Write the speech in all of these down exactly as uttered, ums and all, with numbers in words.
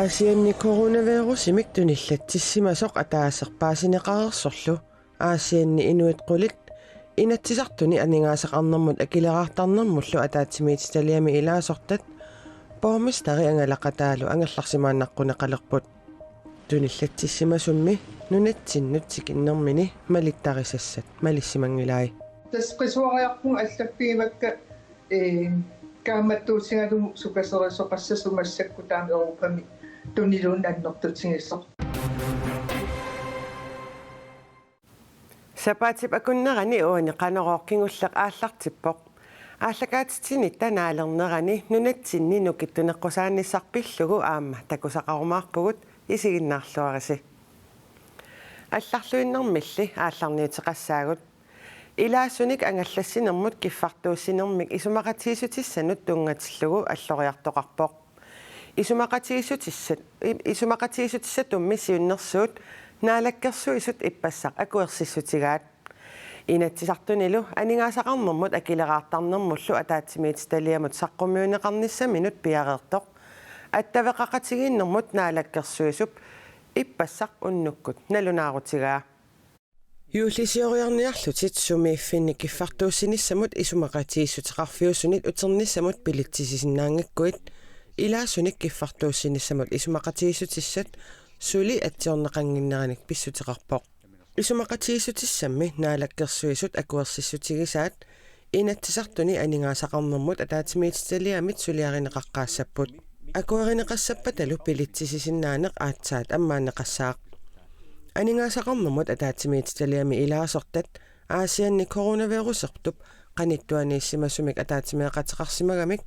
Aasianni coronavirusimik tunillatsissimasoq ataaseq paasineqareersorlu Aasianni inuit qulit Inatsisartuni aningaasaqarnermut akileraartarnermullu ataatsimiititaliami ilaasortat borgmesteri angalaqataalu angerlarsimaannaqquneqalerput. Tunillatsissimasummi nunatsinnut tikinnermini malittarisassat malissimanngilai. Tassa qisuariarpunga allaffigivakka, ee, kaammattuutigalugu sukaserisoqassasut massakkut taama Europami tuniluunniit annertutigisoq. Sapaatip akunnerani uani Qanorooq kingulleq aallartippoq. Aallakaatitsinitta naalernerani nunatsinni nukittuneqqusaanissaq pillugu aamma takusaqarumaarpugut, isiginnaarluarisi. Allarluinnarmilli aallarniuteqassaagut. Ilaasunik angallassinermut kiffartuussinermik isumaqatigiissutissanut tunngatillugu alloriartoqarpoq. Isumaqatigiissutissat-, i-, isumaqatigiissutissatummi siunnersuut Naalakkersuisut ippassaq akuersissutigaat. Inatsisartunilu aningaasaqarnermut akileraartarnermullu ataatsimiititaliamut saqqummiunneqarnissaminut piareertoq attaveqaqatigiinnermut Naalakkersuisup ippassaq unnukkut nalunaarutigaa. Juullisioriarniarlutit sumiiffinni kiffartuussinissamut isumaqatigiissuteqarfiusunit uternissamut bilitsisisinnaanngikkuit, ilaasunik kiffartuussinissamut isumaqatigiissutissat suli atsiorneqannginneranik pissuteqarpoq. Isumaqatigiissutissammi Naalakkersuisut akuersissutigisaat Inatsisartuni aningaasaqarnermut ataatsimiititaliamit suliarineqaqqaassapput. Akuerineqassappatalu bilitsisisinnaaneq aatsaat ammaanneqassaaq. Aningaasaqarnermut ataatsimiititaliami ilaasortat Aasianni coronavirusertup qanittuaniissimasumik ataatsimeeqateqarsimagamik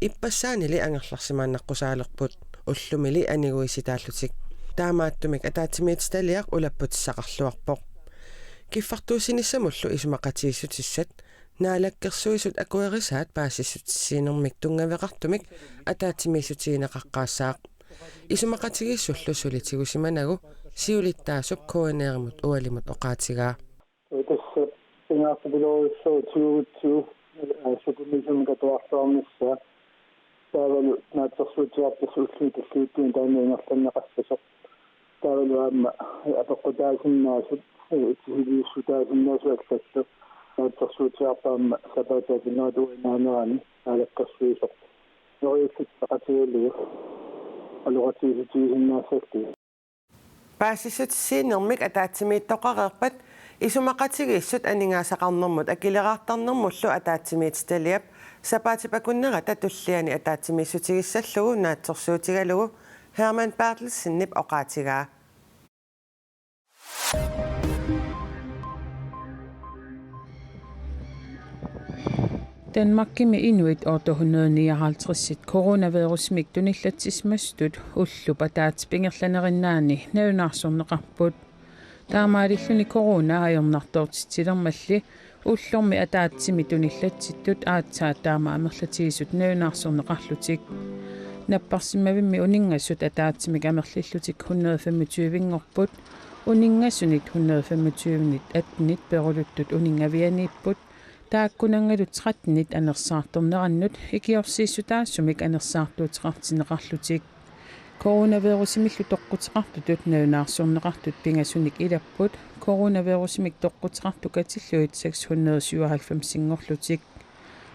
ippassaanili angerlarsimaannaqqusaalerput, ullumili aniguisitaallutik. Taamaattumik ataatsimiititaliaq ulapputissaqarluarpoq. Kiffartuussinissamullu isumaqatigiissutissat Naalakkersuisut akuerisaat paasissutissiinermik tunngaveqartumik ataatsimiissutigineqaqqaassaaq. Isumaqatigiissullu suli tigusimanagu siulittaasup K N R-imut ualimut oqaatigaa. Tassa pingaartipilorujussuuvoq tigugutsigu, ee, sukumiisumik atuarluarnissaa. Taavalu naatsorsuutigaarput ulluni tulliuttuni taanna ingerlanneqassasoq. Taavalu aamma apeqqutaasinnaasut, ee, itisiliissutaasinnaasut allallu naatsorsuutigaarput aamma sapaatip akunnerata uani naanerani Naalakkersuisoq neriullutik peqatigalugit oqaloqatigiissutigisinnaassallugu. Paasissutissiinermik ataatsimiittoqareerpat isumaqatigiissut aningaasaqarnermut akileraartarnermullu ataatsimiititaliap sapaatip akunnerata tulliani ataatsimiissutigissallugu naatsorsuutigalugu Hermann Berthelsenip oqaatigaa. Danmarkimi inuit otte hundrede nioghalvtreds coronavirusimik tunillatsissimasutut ullup ataatsip ingerlanerinnaani nalunaarsorneqarput. Taamaalilluni corona ajornartoortitsilermalli ullormi ataatsimi tunillatsittut aatsaat taama amerlatigisut nalunaarsorneqarlutik. Napparsimmavimmi uninngasut ataatsimik amerlillutik hundrede femogtyve-nngorput, uninngasunit hundrede femogtyve-nit attenit peruluttut uninngavianiipput, taakkunanngalu tretten-it anersaartornerannut ikiorsiissutaasumik anersaartuuteqartinneqarlutik. Coronavirusimillu toqquteqartutut nalunaarsorneqartut pingasunik ilapput, coronavirusimik toqquteqartut katillugit seks hundrede syvoghalvfems-inngorlutik.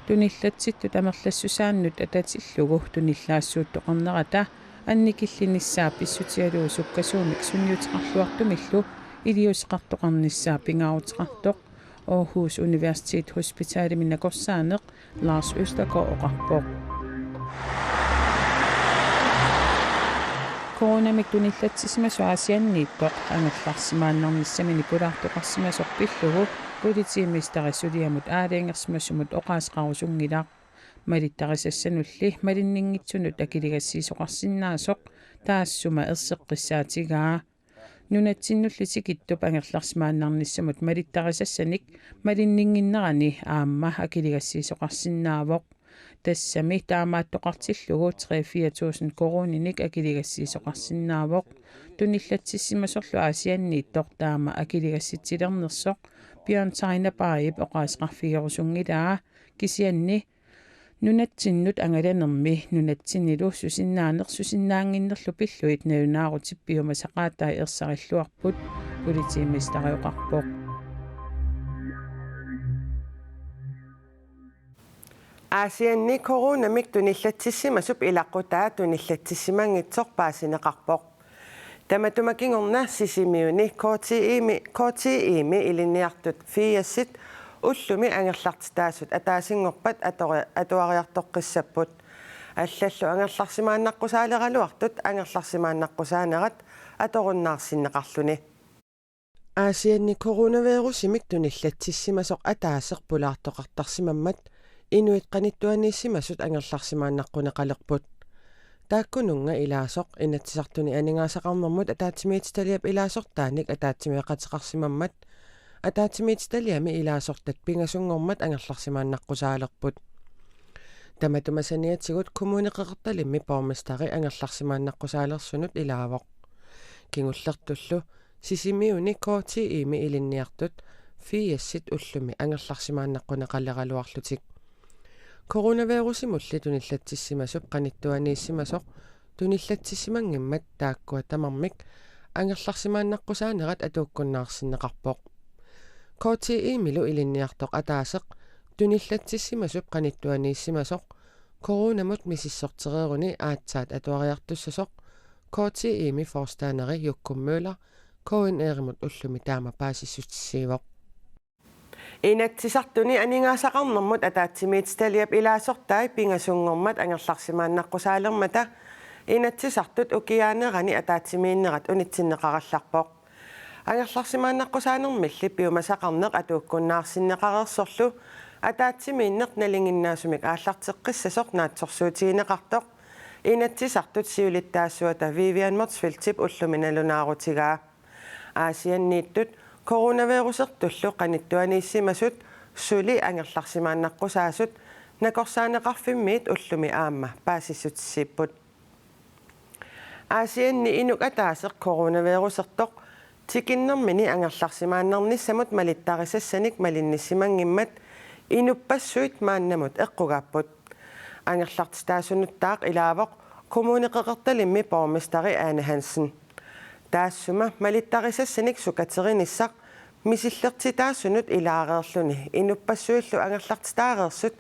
Tunillatsittut amerlassusaannut atatillugu tunillaassuuttoqarnerata annikillinissaa pissutigalugu sukkasuumik sunniuteqarluartumillu iliuuseqartoqarnissaa pingaaruteqartoq Aarhus Universitetshospitalimi nakorsaaneq Lars Østergaard oqarpoq. Coronamik tunillatsissimasoq Aasianniittoq angerlarsimaannarnissamini pulaartoqarsimasoq pillugu politimesterip suliamut aalajangersimasumut oqaaseqarusunngilaq. Malittarisassanulli malinninngitsunut akiligassiisoqarsinnaasoq taassuma erseqqissaatigaa. Nunatsinnulli tikittup angerlarsimaannarnissamut malittarisassanik malinninnginnerani aamma akiligassiisoqarsinnaavoq. Tassami taamaattoqartillugu tre-fire tusind koruuninik akiligassiisoqarsinnaavoq. Tunillatsissimasorlu Aasianniittoq taama akiligassitsilernersoq Bjørn Tejnebaip oqaaseqarfigerusunngilaa, kisianni Nunatsinnut angalanermi nunatsinnilu susinnaaneq susinnaannginnerlu pillugit nalunaarutip piumasaqaatai ersarilluarput, politimesterioqarpoq. Aasianni coronamik tunillatsissimasup ilaqqutaa tunillatsissimanngitsoq paasineqarpoq. Tamatuma kingorna Sisimiuni K T I-mi, K T I-mi ilinniartut firsit ullumi angerlartitaasut ataasinngorpat atori-, atuariartoqqissapput. Allallu angerlarsimaannaqqusaaleraluartut angerlarsimaannaqqusaanerat atorunnaarsinneqarluni. Aasianni coronavirusimik tunillatsissimasoq ataaseq pulaartoqartarsimammat inuit qanittuaniissimasut angerlarsimaannaqquneqalerput. Taakkununnga ilaasoq Inatsisartuni aningaasaqarnermut ataatsimiititaliap ilaasortaanik ataatsimeeqateqarsimammat, ataatsimiititaliami ilaasortat pingasunngormat angerlarsimaannaqqusaalerput. Tamatuma saniatigut Kommune Qeqertalimmi borgmesteri angerlarsimaannaqqusaalersunut ilaavoq. Kingullertullu Sisimiuni K T I-mi ilinniartut firsit ullumi angerlarsimaannaqquneqaleraluarlutik. Coronavirusimulli tunillatsissimasup qanittuaniissimasoq tunillatsissimanngimmat taakkua tamarmik angerlarsimaannaqqusaanerat atuukkunnaarsinneqarpoq. K T I-milu ilinniartoq ataaseq tunillatsissimasup qanittuaniissimasoq coronamut misissortereeruni aatsaat atuariartussasoq K T I-mi forstanderi Jukku Møller K N R-imut ullumi taama paasissutissiivoq. Inatsisartuni aningaasaqarnermut ataatsimiititaliap ilaasortai pingasunngormat angerlarsimaannaqqusaalermata Inatsisartut ukiaanerani ataatsimiinnerat unitsinneqarallarpoq. Angerlarsimaannaqqusaanermilli piumasaqarneq atuukkunnaarsinneqareersorlu ataatsimiinneq nalinginnaasumik aallarteqqissasoq naatsorsuutigineqartoq Inatsisartut siulittaasuata Vivian Motzfeldtip ullumi nalunaarutigaa. Aasianniittut coronavirusertullu qanittuaniissimasut suli angerlarsimaannaqqusaasut Nakorsaaneqarfimmiit ullumi aamma paasissutissiipput. Aasianni inuk ataaseq coronavirusertoq tikinnermini angerlarsimaannarnissamut malittarisassanik malinnissimanngimmat inuppassuit maannamut eqqugaapput. Angerlartitaasunuttaaq ilaavoq Kommune Qeqertalimmi borgmesteri Ane Hansen. Taassuma malittarisassanik sukaterinissaa misillertitaasunut ilaareerluni inuppassuillu angerlartitaareersut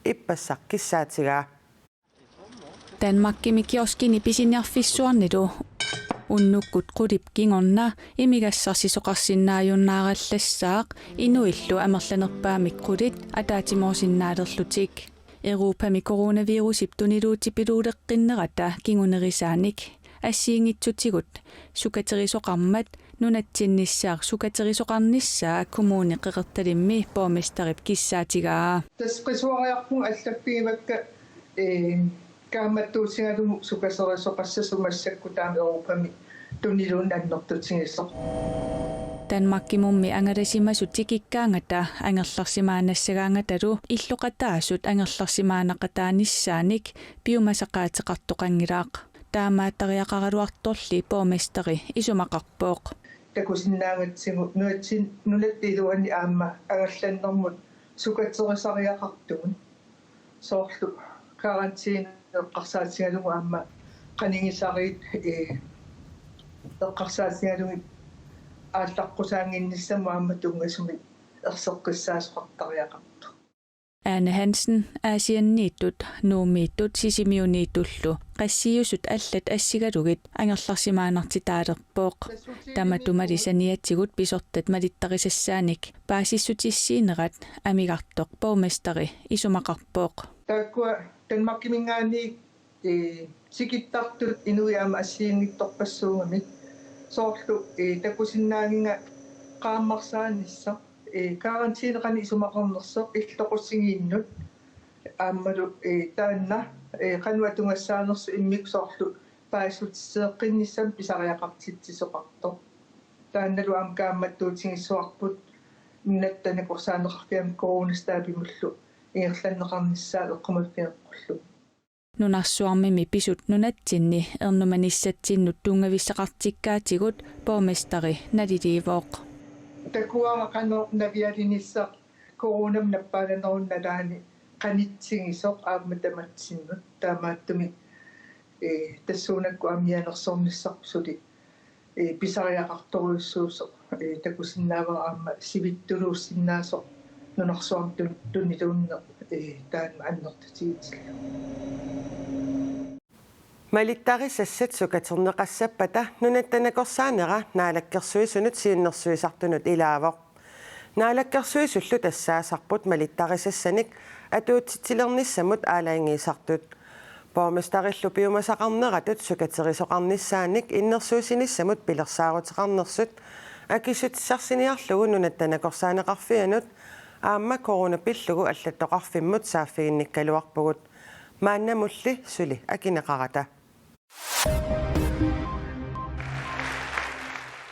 ippassaq kissaatigaa. Danmarkimi kioskini pisiniarfissuarnilu unnukkut qulip kingorna imigassarsisoqarsinnaajunnaarallassaaq inuillu amerlanerpaamik qulit ataatsimoorsinnaalerlutik. Europami coronavirusip tuniluutipiluuleqqinnerata kingunerisaanik assigiinngitsutigut sukaterisoqarmat nunatsinnissaaq sukaterisoqarnissaa Kommune Qeqertalimmi borgmesterip kissaatigaa. Tassa qisuariarpunga allaffigivakka, ee, kaammattuutigalugu sukaterisoqassasut massakkut taama Europami tuniluunniit annertutigisoq. Danmarkimummi angalasimasut tikikkaangata angerlarsimaannassagaangatalu illoqataasut angerlarsimaanaqataanissaanik piumasaqaateqartoqanngilaq. Taamaattariaqaraluartorli borgmesteri isumaqarpoq. Takusinnaagatsigu nunatsin-, nunatta iluani aamma angallannermut sukaterisariaqartugut. Soorlu karantæne eqqarsaatigalugu aamma qanigisariit, ee, eqqarsaatigalugit aallaqqusaannginnissamut aamma tunngasumik erseqqissaasoqartariaqartoq. Ane Hansen Aasianniittut, Nuummiittut Sisimiuniittullu qassiusut allat assigalugit angerlarsimaannartitaalerpoq. Tamatumali saniatigut pisortat malittarisassaanik paasissutissiinerat amigartoq borgmesteri isumaqarpoq. Taakkua Danmarkiminngaanniit, ee, tikittartut inuit aamma assigiinngitsorpassuugamik. Soorlu, ee, takusinnaagiga qaammarsaanissaq, ee, karantæne qanoq isumaqarnersoq illoqutigiinnut aammalu, ee, taanna, ee, qanoq atugassaanersoq immikkut soorlu paasissutissiiqqinnissamut pisariaqartitsisoqartoq. Taannalu aamma kaammattuutigissavarput nunatta nakorsaaneqarfimmi coronastabimullu ingerlanneqarnissaa eqqumaffigeqqullugu. Nunarsuarmimi pisut nunatsinni ernumanissatsinnut tunngavigisaqartikkaatigut borgmesteri naliliivoq. Takuara qanoq navialinissaq coronamut nappaalaneruneraani Qanitsigisoq aamma tamatsinnut, taamaattumik, ee, tassuunakkut aamma mianersornissarput suli, ee, pisariaqartorujussuusoq, ee, takusinnaavara aamma sivittuluussinnaasoq nunarsuarmi tun-, tuniluunneq, ee, taanna annertutigitillugu. Malittarisassat sukaterneqassappata Nunatta Nakorsaanera Naalakkersuisunut siunnersuisartunut ilaavoq. Naalakkersuisullu tassaasarput malittarisassanik atuutsitsilernissamut aalajangiisartut. Borgmesterillu piumasaqarneratut sukaterisoqarnissaanik innersuussinissamut pilersaaruteqarnersut akissutissarsiorniarlugu Nunatta Nakorsaaneqarfianut aamma corona pillugu allattoqarfimmut saaffiginnikkaluarpugut. Maannamulli suli akineqarata.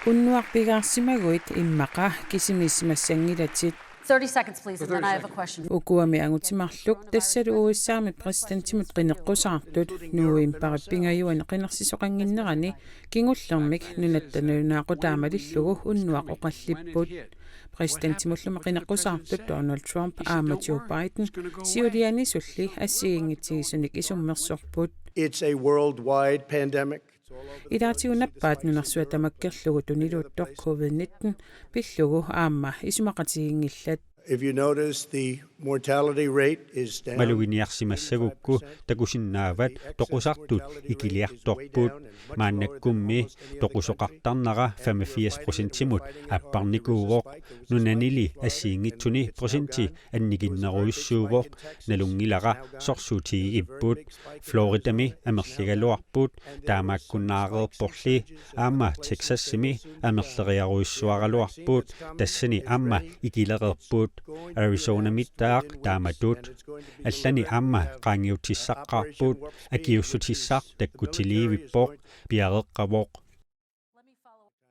Unnuaq pigaarsimaguit immaqa kisimiissimassanngilatit. Thirty seconds, please, and then I have a question. Ukuami angutit marluk tassalu U S A-mi præsidentimut qineqqusaartut novembarip pingajuani qinersisoqannginnerani kingullermik nunatta nalunaaqutaa malillugu unnuaq oqallipput. Præsidentimullu qineqqusaartut Donald Trump aamma Joe Biden siulianisulli assigiinngitsigisunik isummersorput. It's a worldwide pandemic. Ilaatigut nappaat nunarsuaq tamakkerlugu tuniluuttoq covid nitten pillugu aamma isumaqatiginngillat. If you notice, the mortality rate is down. Maluginiarsimassagukku takusinnaavat toqusartut ikiliartorput. Maannakkummi toqusoqartarnera femogfirs procentimut apparnikuuvoq. Nunanili assigiinngitsuni procenti annikinnerujussuuvoq. Nalunngilara sorsuutigigipput. Floridami amerligaluarput. Taamaakkunnaareerporli aamma Texasimi amerleriarujussuaraluarput, tassani aamma ikilereerput. Arizonamittaaq taamatut. Allani aamma qaangiutissaqqaarput, akiuussutissaq takkutiliivippoq, piareeqqavoq.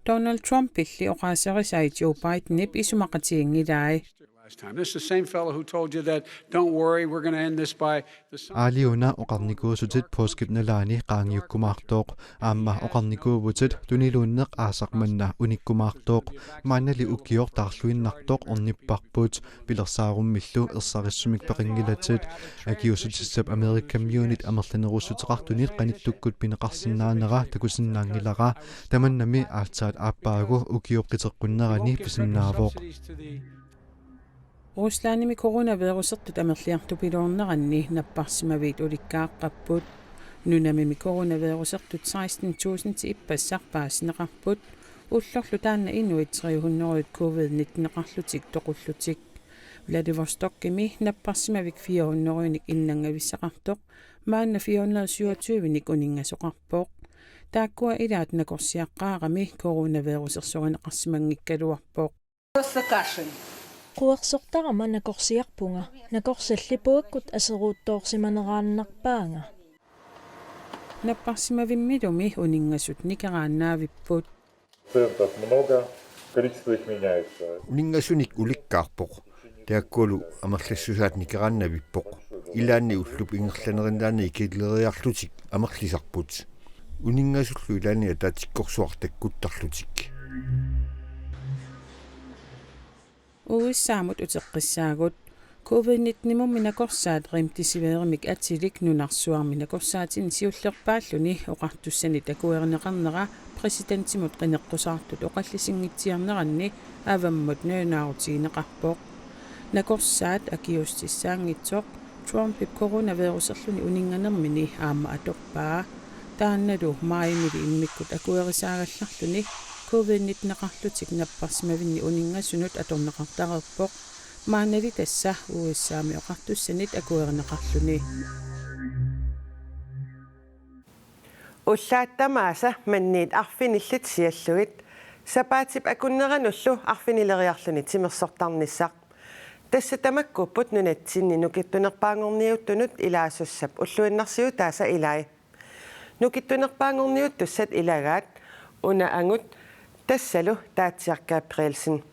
Donald Trumpilli oqaaserisai Joe Bidenip isumaqatiginngilai. Last time. This is the same fellow who told you that, "Don't worry, we're gonna end this by the summer." Aaliuna oqarnikuusutit påskip nalaani qaangiukkumaartoq. Aamma oqarnikuuvutit tuniluunneq aasaq manna unikkumaartoq. Maannali ukioq taarluinnartoq ornipparput. Pilersaarummillu ersarissumik peqanngilatit. Akiuussutissap Amerikamiunit amerlanerussuteqartunit qanittukkut pineqarsinnaanera takusinnaanngilara. Tamannami aatsaat aappaagu ukiup qiteqqunnerani pisinnaavoq. Ruslandimi coronavirusertut amerliartupiloorneranni napparsimaviit ulikkaaqqapput. Nunamimi coronavirusertut seksten tusind ippassaq paasineqarput. Ullorlu taanna inuit tre hundrede covid nitteneqarlutik toqullutik. Vladivostokimi napparsimavik fire hundredenik innangavissaqartoq, maanna fire hundrede syvogtyvenik uninngasoqarpoq. Taakkua ilaat nakorsiaqqaarami coronavirusersorinneqarsimanngikkaluarpoq. Quersortarama nakorsiarpunga, nakorsalli puakkut aseruuttoorsimaneraannarpaanga. Napparsimavimmilumi uninngasut nikeraannaavipput. Пациентов много, количество их меняется. Uninngasunik ulikkaarpoq. Taakkualu amerlassusaat nikeraannavippoq. Ilaanni ullup ingerlanerani ikileriarlutik amerlisarput. Uninngasullu ilaanni ataatsikkorsuaq takkuttarlutik. U S A-mut uteqqissaagut. Covid nittenimummi nakorsaat remdesivirimik atilik nunarsuarmi nakorsaatinik siullerpaalluni oqartussanit akuerineqarnera præsidentimut qineqqusaartut oqallisinngitsoorneranni avammut nalunaarutigineqarpoq. Nakorsaat akiuussutissaanngitsoq Trumpip coronaviruserluni uninnganermini aamma atorpaa. Taannalu maajimili immikkut akuerisaagallarluni covid nitteneqarlutik napparsimavinni uninngasunut atorneqartareerpoq. Maannali tassa U S A-mi oqartussanit akuerineqarluni. Ullaat tamaasa manniit arfinillit siallugit, sapaatip akunneranullu arfinileriarluni timersortarnissaq. Tassa tamakkuupput nunatsinni nukittunerpaanngorniuttunut ilaasussap ulluinnarsiutaasa ilai. Nukittunerpaanngorniuttussat ilagaat una angut tassalu Taatsiaq Gabrielsen.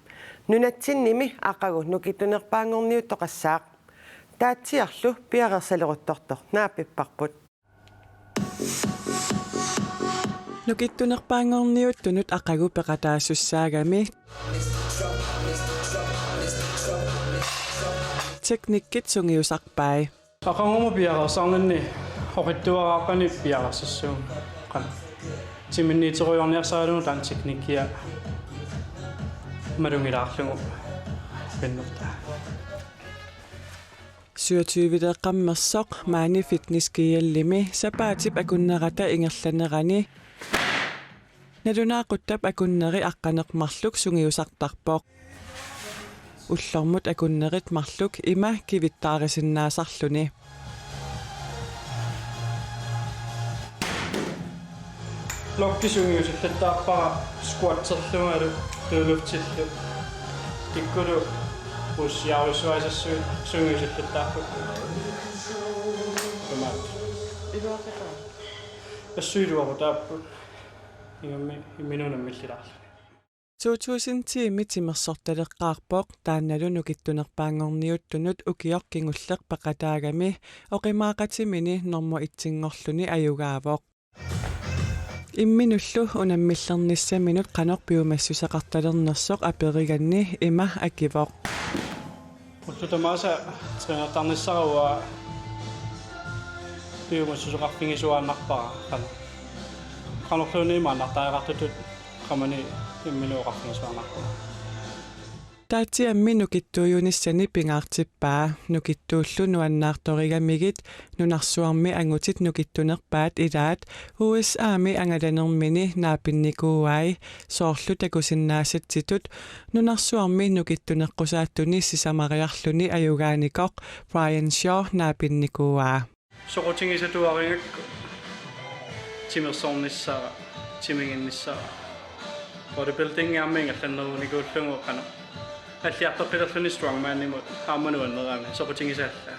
Nunatsinnimi aqagu nukittunerpaanngorniuttoqassaaq. Taatsiarlu piareersaleruttortoq naapipparput. Nukittunerpaanngorniuttunut aqagu peqataasussaagami. T Teknikkit sungiusarpai. Aqagumut piareersarninni oqitsuaraaqqani piareersassuunga. Qanoq timinniiterujoorniarsaralugu taanna teknikkia malugilaarlugu pinnertaa. Syvogtyve-leeqqammersoq maani Fitness G L-imi sapaatip akunnerata ingerlanerani nalunaaquttap akunneri aqqaneq-marluk sungiusartarpoq. Ullormut akunnerit marluk ima kivittaarisinnaasarluni. Blokki sungiusillattaarpara squatserlugalu deadliftillu. Tikkulu push-iarujussuassaaq sungiusillattaarput. Tamaat. Assut iluaqutaapput. Ingammik imminut unammillilaarluni. To tusind ti-mi timersortaleqqaarpoq, taannalu nukittunerpaanngorniuttunut ukioq kingulleq peqataagami oqimaaqatimini normu et-inngorluni ajugaavoq. Imminullu unammillernissaminut qanoq piumassuseqartalernersoq aperiganni ima akivoq. Ullut tamaasa trænertarnissara uanga piumassuseqarfigisuaannarpara, qanoq. Qanorluunniit maannartariaqartutut qamani imminut oqarfigisuaannarpara. Taatsiammi nukittuujunissani pingaartippaa. Nukittuullu nuannaartorigamigit nunarsuarmi angutit nukittunerpaat ilaat U S A-mi angalanermini naapinnikuuai, soorlu takusinnaasatsitut nunarsuarmi nukittuneqqusaattuni sisamariarluni ajugaanikoq Brian Shaw naapinnikuuaa. Soqutigisatuarigakku timersornissara, timiginnissara. Bodybuildingi aamma ingerlannerugunikuullugu qanoq. Alliartoqqilerluni strongmanimut aamma nuannerami soqutigisallaa.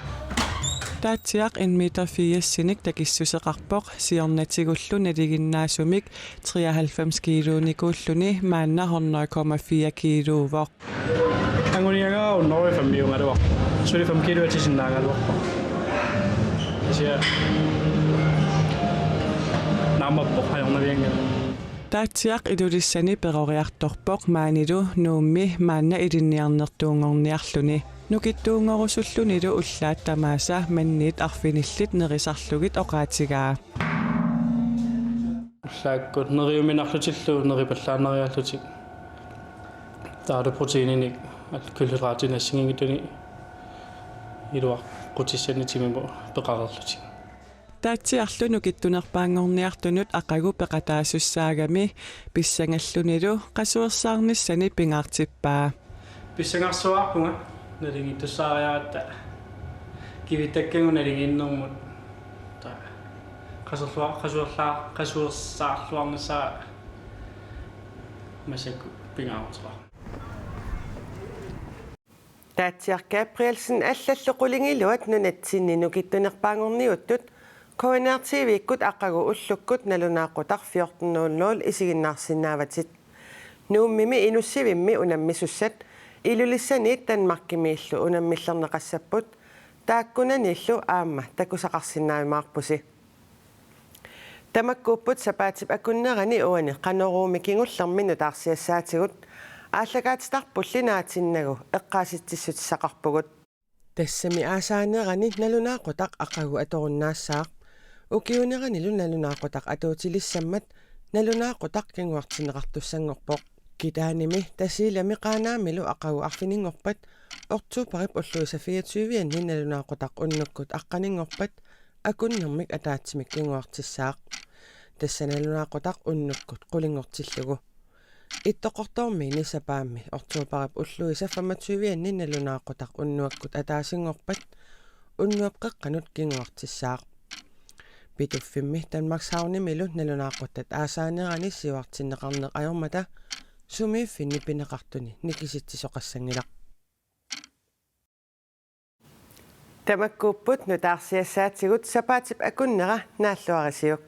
Taatsiaq en meter firsinik takissuseqarpoq, siornatigullu nalinginnaasumik treoghalvfems kiiluunikuulluni maanna hundrede komma fire kiiluuvoq. Anguniagara hundrede og fem-iugaluarpoq. Suli fem kiilu atisinnaagaluarpoq. Kisianni naamappoq ajornavianngilaq. Taatsiaq Ilulissani peroriartorpoq maanilu Nuummi maanna ilinniarnertuunngorniarluni. Nukittuunngorusullunilu ullaat tamaasa manniit arfinillit nerisarlugit oqaatigaa. Ullaakkut neriuminarlutillu neripallaannariarlutik. Taava proteininik, kulhydratinik assigiinngitsunik iluaqqutissanik timimut peqareerlutik. Taatsiarlu nukittunerpaanngorniartunut aqagu peqataasussaagami pissangallunilu qasuersaarnissani pingaartippaa. Pissangarsuarpunga nalingiittussaariaratta kivittakkagut nalingiinnermut. Taava qasorlua-, qasuerlaa-, qasuersaarluarnissaa massakkut pingaaruteqarpoq. Taatsiaq Gabrielsen allallu qulingiluat nunatsinni nukittunerpaanngorniuttut K N R T V-kkut aqagu ullukkut nalunaaqutaq fjorten nul nul isiginnaarsinnaavatit. Nuummimi Inussivimmi unammisussat Ilulissaniit Danmarkimiillu unammillerneqassapput, taakkunaniillu aamma takusaqarsinnaajumaarpusi. Tamakkuupput sapaatip akunnerani uani Qanoruumi kingullermi nutaarsiassaatigut, aallakaatitarpulli naatinnagu eqqaasitsissutissaqarpugut. Tassami aasaanerani nalunaaqutaq aqagu atorunnaassaaq. Ukiuneranilu nalunaaqutaq atuutilissammat nalunaaqutaq kinguartinneqartussanngorpoq. Kitaanimi, Tasiilami Qaanaamilu aqagu arfininngorpat oktoberip ulluisa fireogtyve-anni nalunaaqutaq unnukkut aqqaninngorpat akunnermik ataatsimik kinguartissaaq. Tassa nalunaaqutaq unnukkut qulinngortillugu. Ittoqqortoormiini sapaammi oktoberip ulluisa femogtyve-anni nalunaaqutaq unnuakkut ataasinngorpat unnuap qeqqanut kinguartissaaq. Pituffimmi Danmarkshavnimilu nalunaaquttat aasaanerani siuartinneqarneq ajormata sumiiffinni pineqartuni nikisitsisoqassanngilaq. Tamakkuupput nutaarsiassaatigut, sapaatip akunnera naalluarisiuk.